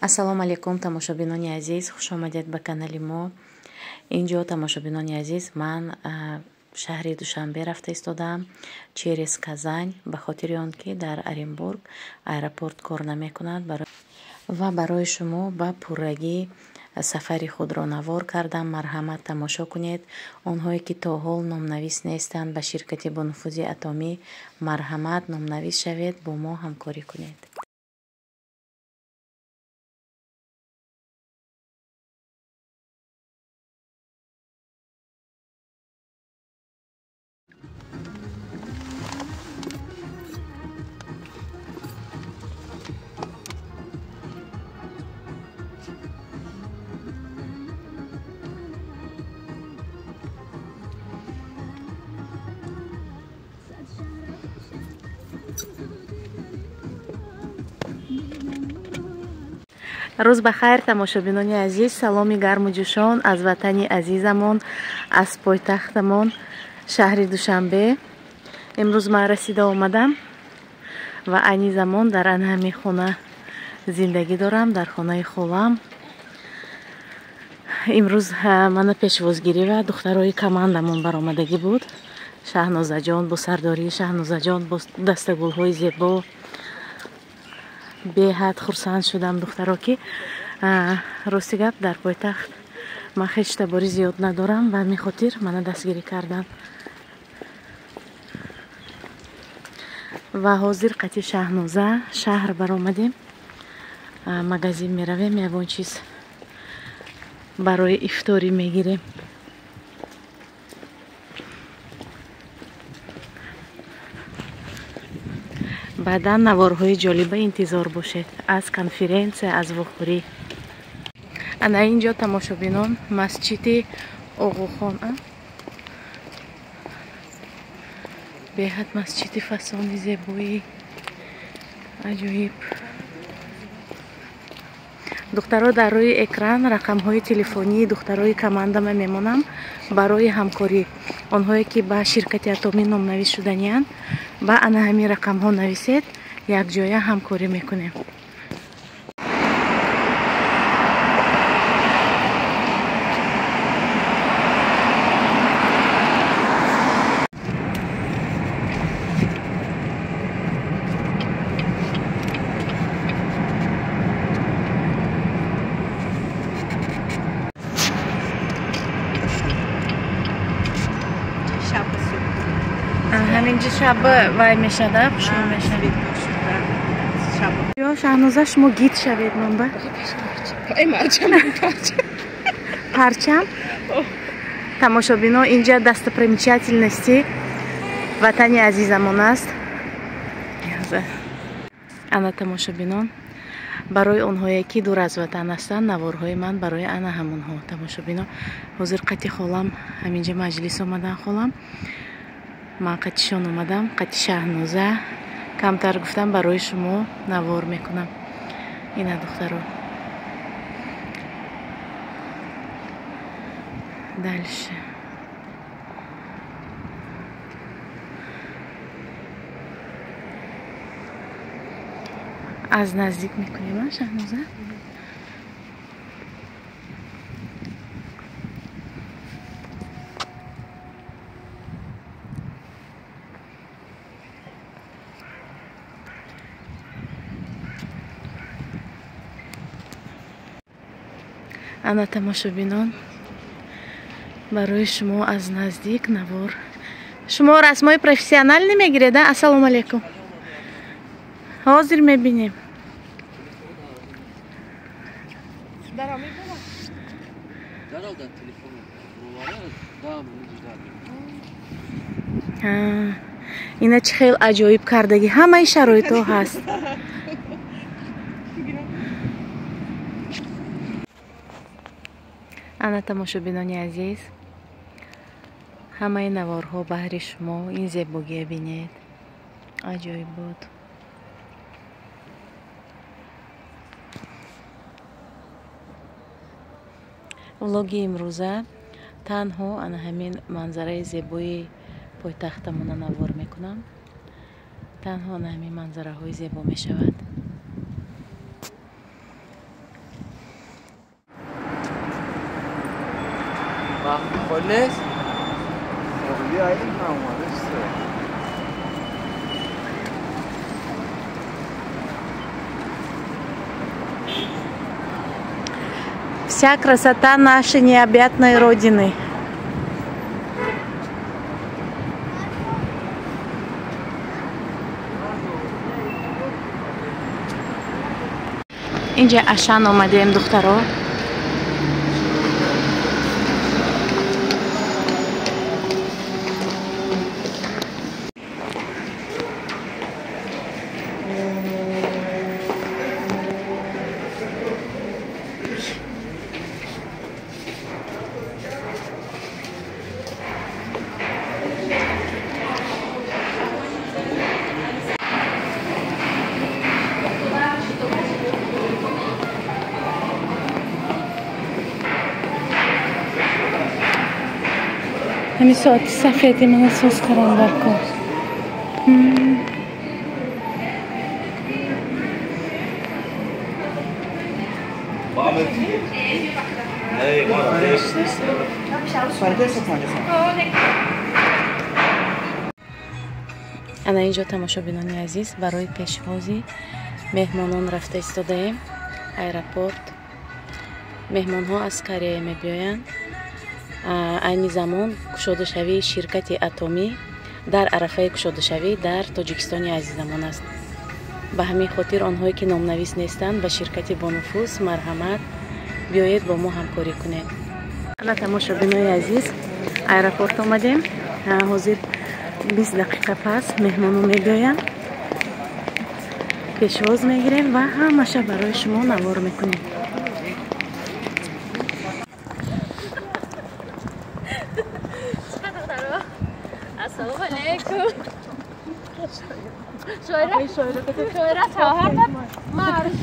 Ассалому алайкум, тамошобинони азиз, хуш омадед ба канали мо. Инҷо, тамошобинони азиз, ман шаҳри Душанбе рафта истодаам через Казань, ба хотири он ки дар Оренбург аэропорт кор намекунад ва барои шумо ба пуррагӣ сафари худро навор кардам. Марҳамат, тамошо кунед. Онҳое ки то ҳол номнавис нестанд ба ширкати бонуфузи Атомӣ, марҳамат, номнавис шавед, бо мо ҳамкорӣ кунед. Рӯз ба хайр, тамошобинони азиз. Саломи гарму ҷӯшон аз ватани азизамон, аз пойтахтамон, шаҳри Душанбе. Имрӯз ман расида омадам ва айни замон дар ана ҳамин хона зиндагӣ дорам, дар хонаи холам. Имрӯз мана пешвозгирӣ ва духтарои командамон баромадагӣ буд. Шаҳнозаҷон бо сардории Шаҳнозаҷон бо дастагулҳои зебо. Беҳад хурсанд шудам, духтаро, ки рости гап, дар пойтахт ман хеч таборӣ зиёд надорам ва ҳамин хотир мана дастгирӣ кардам. Ва ҳозир қати Шаҳноза шаҳр баромадем, магазин меравем, ягон чиз барои ифторӣ мегирем. Баъдан наворҳои ҷолиба интизор бошед аз конференсия, аз вохӯрӣ. Ана инҷо, тамошобинон, масҷиди Оғохон. Беҳад масҷиди фасони зебоӣ, аҷоиб. Духтаро, дар рӯи экран рақамҳои телефонии духтарои командама мемонам барои ҳамкорӣ. Онҳое ки ба ширкати Атомӣ номнавис шуданианд, ба ана ҳамин рақамҳо нависед, якҷоя ҳамкорӣ мекунем. Ҳаминҷо шаба вай мешада, хушрӯ мешавад. Ё Шаҳноза, шумо гид шавед манба. Парчам. Тамошобино, инҷа достопримечательности ватани азизамон аст. Ана, тамошобинон, барои онҳое ки дур аз ватан ҳастанд, наворҳои ман барои ана ҳамонҳо. Тамошобино, ҳозир қати холам ҳаминҷа маҷлис омадан холам. Ман қатишон омадам, қати Шаҳноза. Камтар гуфтам, барои шумо навор мекунам. Ина, духтаро. Дальше. Аз наздик мекунем, а, Шаҳноза? Ана, тамошобинон, барои шумо аз наздик навор. Шумо расмҳои профессионалӣ мегиред, а? Ассалому алайкум. Ҳозир мебинем. Ина чӣ хел аҷоиб кардагӣ, ҳамаи шароитҳо ҳаст. Ана, тамошобинони азиз, ҳамаи наворҳо баҳри шумо. Ин зебогия бинед, аҷоиб буд. Влоги имрӯза танҳо ана ҳамин манзараи зебои пойтахтамона навор мекунам. Танҳо ана ҳамин манзараҳои зебо мешавад. خالص؟ Вся красота нашей необъятной Родины. Инҷа Ашан омадем, духтаро. ҳамин соати сафеди мана соз карам дар кор. Ана инҷо, тамошобинони азиз, барои пешвози меҳмонон рафта истодаем аэропорт. Меҳмонҳо аз Корея мебиёянд. Айни замон кушодашавии ширкати Атомӣ дар арафаи кушодашавӣ дар Тоҷикистони азизамон аст. Ба ҳамин хотир онҳое ки номнавис нестанд ба ширкати бонуфуз марҳамат, биёед бо мо ҳамкорӣ кунед. Ана, тамошобинои азиз, аэропорт омадем. Ҳозир 20 дақиқа пас меҳмонон мебиёянд, пешвоз мегирем ва ҳамаша барои шумо навор мекунем. Ассалому алайкум. Шоира шавҳар мард.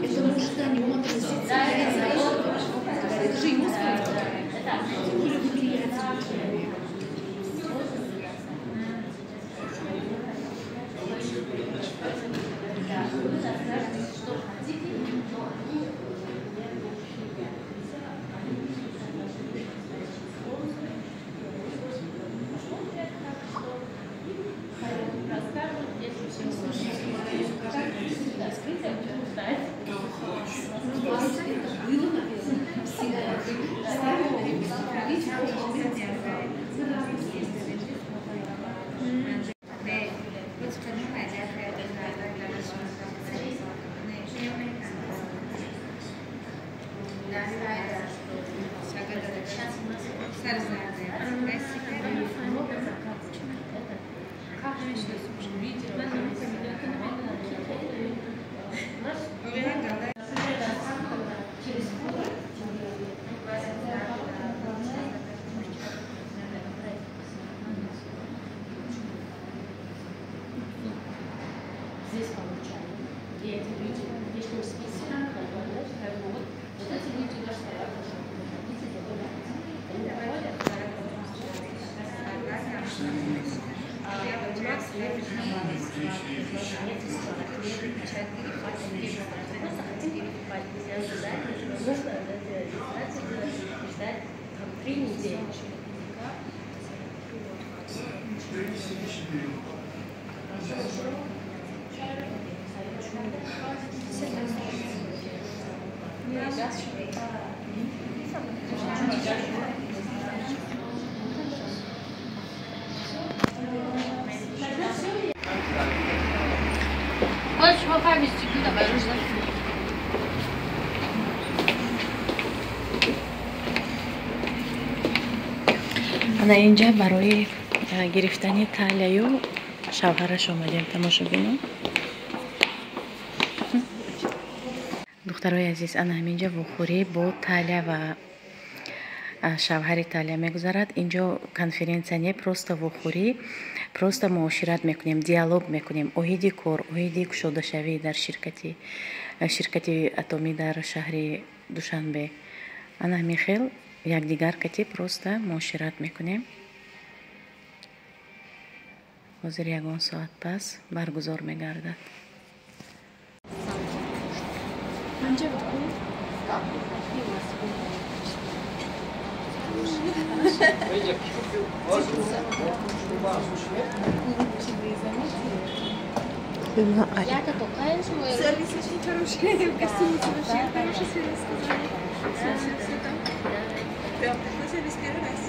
Это может на нем отразиться. Это же ему сказать. Тем более вы приятель человека. Ана инҷа барои гирифтани талияю шавҳараш омадем, тамошобинон. Духтарои азиз, ана ҳаминҷа вохӯрӣ бо талия ва шавҳари талия мегузарад. Инҷо конференсия не, просто вохӯрӣ, просто муошират мекунем, диалог мекунем оиди кор, оиди кушодашавӣ дар ширкати атомӣ дар шаҳри Душанбе. Ана ҳамин хел якдигар кати просто муошират мекунем. Ҳозир ягон соат пас баргузор мегардад. Сервис очень хороший, в гостинице вообще хороший сервис сказали. Все, все, все там. Прям такой сервис первый раз.